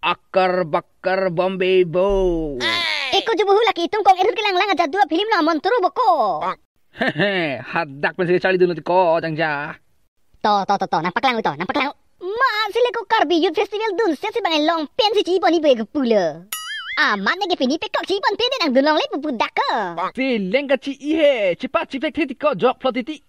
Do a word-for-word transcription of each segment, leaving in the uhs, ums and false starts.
Akar bakar Bombay bo. Eko jubuhu lake itum kong erhut kelang lang ajadu a-film lo amontro bo ko. Hehe, hadak pensi charlidun lo ti ko jangja. To, to, to, to, nangpaklang to, nangpaklang. Ma, sile ko Karbi Youth Festival dunsi bang long pensi chibon-i bo ke pulo. Amat neke pini pekok chibon pen nangdun longle pu pu dak ko. Seleng kachi-i he, chipat chipek the ti ko jok plot iti.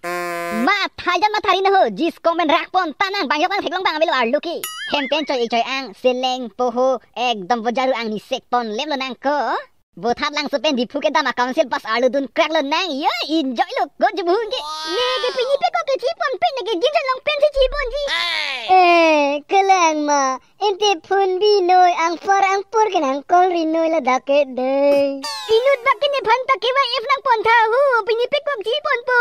Matha jan mathari na ho, jis kong pen rakpon ta nang bang yok nang theklong bang avelo arlo ke. Hem pen choi-i choi-ang, seleng poho, ekdom bojaru angni sekpon leplo nang ko. Vothatlangso pen Diphu kedam a-council bus arlo dun kraklo nang, yo enjoy lo ko jubuhu ke. Neke pini pekok ke chibon pen neke jin jan long pensi chibon-i. Eh, kelang ma, ente phone binoi, angpor angpor ke nang call rinoi ladak ke dei. Inut bak ke nephan ta ke ba if nangpon tha ho, pini pekok chibon po.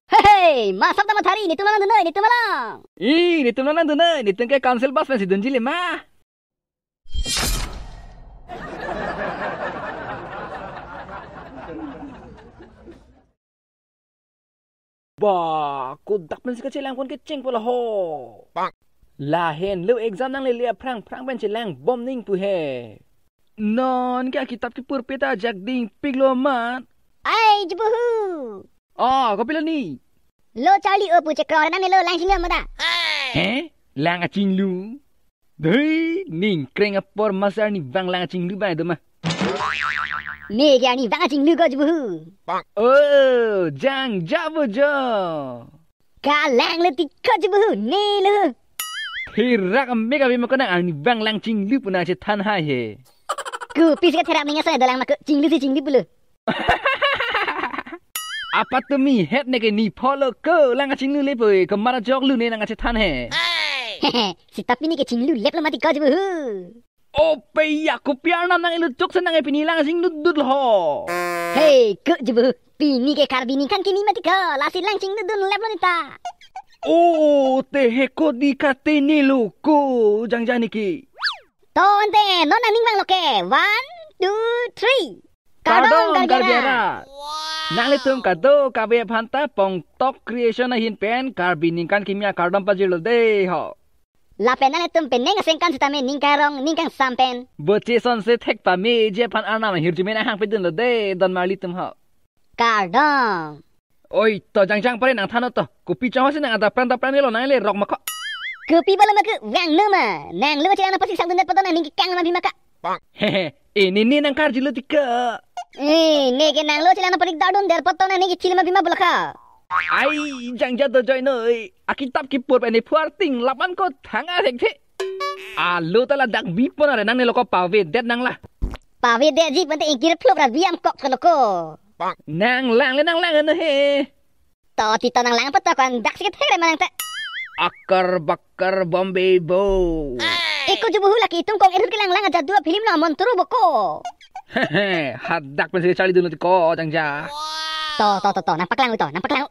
Hey, hey, ma sap ta mathari, netum lang dunoi, netum lang. I, netum lang dunoi, netum ke council bus pensi dunji le ma. Ba, kodak pensi kachelangpon kecheng po la ho. Lahenlo exam nanglele aphrang phrang pen chelangbom ning pu he. Non ke akitap kepurpe ta ajak dingpiklo mat. Ai, jubuhu. Oh, kopilo ni? Lo charli-o pu chekroi nang ne lo lang chinglu mada. He? Lang achinglu? Dei, ning kreng apor masi arnivang lang achinglu bai do ma. Neke arnivang achinglu ko jubuhu. Oh, jangja bo jo. Kalanglo ti ko jubuhu, ne lo. Therak amek ave ma ko nang arnivang lang chinglu pu nangchethan hai he. Kopisi katherak ning asai dolang ma ko chinglusi chinglu pulo. Apa tumi het neke ni pho lo ko lang achinglu le poi, komat ajok lu ne nangchethan he. Seta pini ke chinglu leplo mati ko jubuhu. O pe ya, kopi arnam nang ilu chok se nang e pini lang achinglu dut lo ho. Hey, ko jubuhu, pini ke Karbi ningkan kimi mati ko, lasi lang chinglu dun leplo neta. O, te he ko di kate ne lo ko, jangja neke. To ante, non nang ning vanglo ke. One, two, three. Kardom, kardom, Karbi Karbi arat. Arat. Nanglitum kadokave aphan ta Pongtok Creation ahin pen Karbi ningkan kimi akardom pajirlo dei ho. Lapen nanglitum penang asengkan sitame ning karong, ning kangsam pen. Boche sonse thek pameji aphan arnam ahirjume nanghang pedunlo dei, don marlitum ho. Kardom. Oi, to jangjang pare nangthan to. Kopi chong si nang adapran dapran lo nang le rok ma ko. Kopi bala ma ko vangno ma. Nanglo chelang nangpasik sangdun det poto nang ning kekang ma bhi ma ka. Hehe, ini ni nang karjulo ti ko. Eh, neke nanglo chelang nangparik dardun det poto nang ning kechil ma bhi ma bula ka. Ai, jangja dojoi noi. Akitap kepur pen ephu arting lapan ko thang athekthe. Alo ta ladak bipon are nangne lo ko pavedet nang la. Pavedetji pente ingkir phlop ra biam kok ko lo ko. Nang lang le nang lang ano he. To ti to nang lang poto ko dak si kethe re ma nang ta. Akar bakar Bombay bo. Eko jubuhu lake itum kong erhut kelang lang ajadu a-film lo amontro bo ko. Hehe, hadak pensi charlidun lo ti ko jangja. To, to, to, to, nangpaklang to, nangpaklang.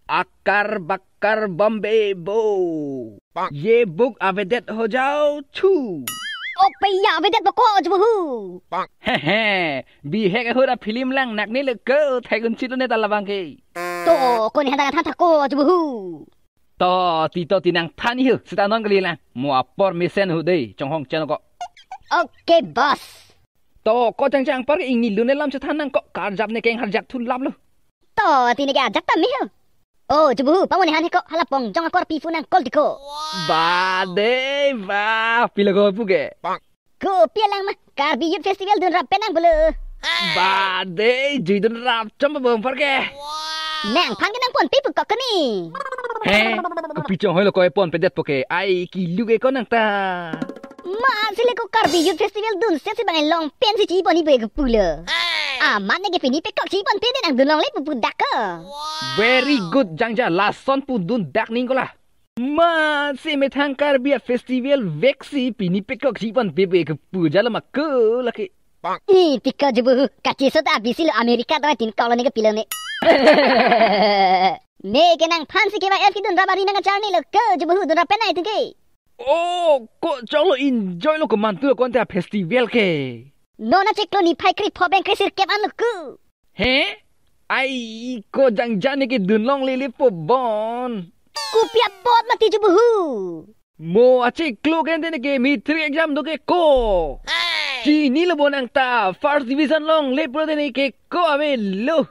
Akar bakar Bombay bo. Ye buk avedet ho jao chu. O pe ya avedet bo ko jubuhu. Hehe, bihek ahut a-film lang nak ne le ko thek un chit lo ne ta labang ke. To ko ne handa than tha ko jubuhu. To ti to ti nangthan hi ho, seta non kali lang. Mo apor mesen ho dei, chonghong chen ko. Okay, boss. To ko jangjang par ke ingni lun ne lam chethan nang ko karjap ne keng harjak thu lap lo. To ti neke ajak ta me ho. O jubuhu, pamo ne han he ko, hala pongjong akorpi pu nang call ti ko. Ba dei ba, pilo ko pu ke. Kopi alang ma, Karbi Youth Festival dunrap pen nang pulo. Ba dei, jui dunrap chom ba bom par ke. Nangphan ke nangponpe pu kok ke ni. He, kopi chonghoi lo ko eponpedet po ke. Ai, kilu ke ko nang ta. Ma, sile ko Karbi Youth Festival dunsi bang long pensi chibon-i bo ke pulo. Amat neke pini pekok chibon pen nangdun longle pu pu dak ko. Very good, jangja lason pu dun dak ning ko la. Ma, si methang Karbi a-festival veksi pini pekok chibonpe bo ke pu jalo ma ko lake. I ti ko jubuhu, kacheso ta abisi lo America ta tin kok lo ne ke pilo ne. Neke nangphan si ke ba F ke dunrap ari nang kacharni lo ko jubuhu, dunrap pen nai tu ke. Oh, ko choklo, enjoy lo ko mantu lo konte a-festival ke. Nona cheklo niphai krepho beng kresirkep an lo ko. He? Ai, ko jangja neke dun longle le po bon. Kopi apot mati jubuhu. Mo achiklo ke ante neke matric exam do ke ko. Chinilo bo nang ta first division longle pulote neke ko avelo.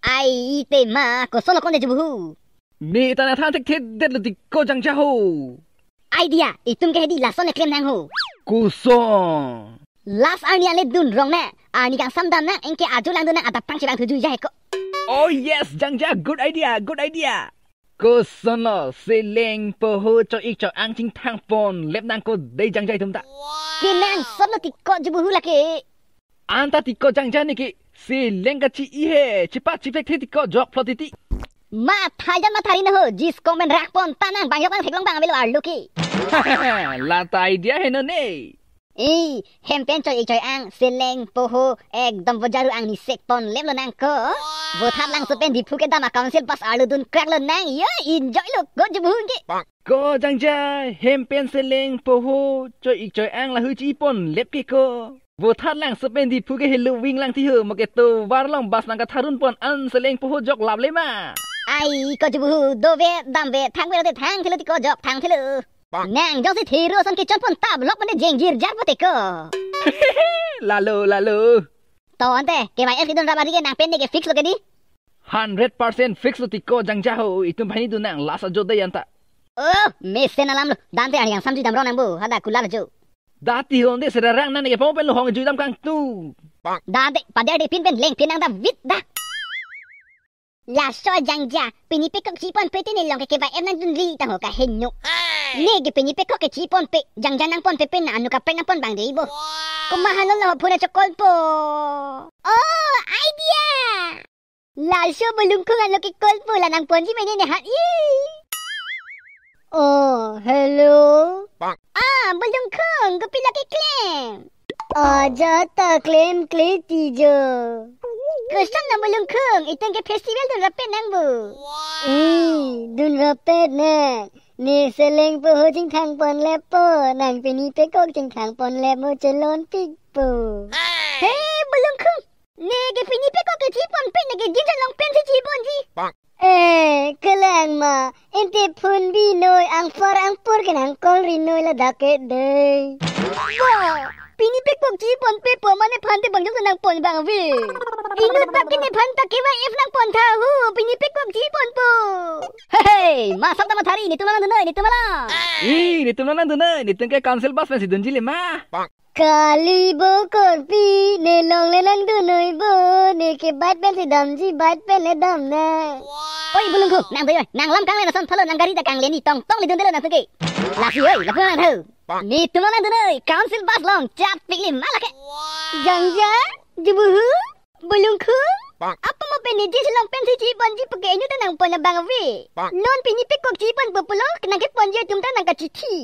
Ai ite ma, kosonlo konte jubuhu. Ne ta nangthan thekthedetlo ti ko jangja ho. Idea, itum ke hedi lason eklem nang ho. Koson? Last arni ale dun rong na. Arni kangsam dam na, anke ajo langdun nang adap pangchevang thuju ja he ko. Oh yes, jangja, good idea, good idea. Kosonlo, seleng poho cho-ik cho-ang chingthang ponlep nang ko dei jangja itum ta. Kenangsotlo ti ko jubuhu lake. Anta ti ko jangja neke, seleng kachi-i he, chipat chipek the ti ko jok plot titi. Matha jan mathari na ho, jis komen rak pon ta nang bang yok nang theklong bang avelo arlo ke. La ta idea heno ne. Eh, hem pen cho-ik cho-ang, seleng poho, ekdom vojaru angni sek ponleplo nang ko. Vothatlangso pen Diphu kedam a council pass arlo dun kraklo nang, yo, enjoy lo ko jubuhu ke. Ko jangja, hem pen seleng poho, cho-ik cho-ang lahui chi ponlep ke ko. Vothatlangso pen Diphu ke helo wing lang ti ho, mo ke tovar along bus nang katharun pon an seleng poho jok laple ma. Ai, ko jubuhu, dove, damve, thangvelo te thangthelo ti ko jok, thangthelo. Nang jongsi thero ason kechon pon ta block mane jengjir jar pote ko. Lalo, lalo. To ante, K Y F kedun rap ari ke nang pen neke fix lo ke di? Hundred percent fix lo ti ko jangja ho, itum banghini dun nang last ajo dei anta. Oh, mesen alam lo, dante arni kangsam jui dam rong nang bo, hadak kular ajo. Da ti ho ante sera rang nang neke pamo pen lo hong jui dam kangtung. Dante, pader de pin pen leng pin nang da vit da. Laso jangja, pini pekok chi ponpe te ne long ke K Y F nangdunri tang ho kaheno. Ne ke pini pekok ke chi ponpe, jangja nang ponpe pen na anu kaprek nang pon bang dei bo. Komat halo lo phone achokolpo. Oh, idea! Laso Bulungkhung alo ke kolpo la nang ponji mene ne hat i. Oh, hello. Ah, Bulungkhung, kopilo keklem? Ajat ta klemkle ti jo. Kosonlo Bulungkhung, itum ke festival dun rapet nang bo. Eh, dun rapet nang. Ne seleng poho chingthang ponleppo, nang pini pekok chingthang ponlep mo chelonpikpo. He, Bulungkhung. Neke pini pekok ke chi ponpe, neke jeans along pen si chi ponji. Eh, kelang ma, ante phone binoi angpor angpor ke nang call rinoi ladak ke dei. Wah, pini pekok chi ponpepo mane phante bang jok nang pon bang ave. Inut bak ke nephan ta K Y F nang pon tha ho, pini pekok chi ponpo. Hey, hey, ma sab ta mathari, netum nangdunoi, netum alam. Ih, netum nangdunoi, netum ke council bus pensi dunji le ma. Kali bo korpi, ne longle nangdunoi bo, neke bike pen si damji, bike pen le dam nang. Oi Bulungkhung, nang doi oi, nang lam kangle na son thalo nang gari ta kangle ni tong tong le dundelo nangtum ke. Lasi oi, lapu nang tho. Netum nangdunoi, council bus long, chatpik le ma lake. Jangja, jubuhu, Bulungkhung. Apa mo pen ne jeans along pen si chi ponji puke inut ta nang pon abang ave. Non pini pekok chi ponpo pulo, nang ke ponji atum ta nang kachithi.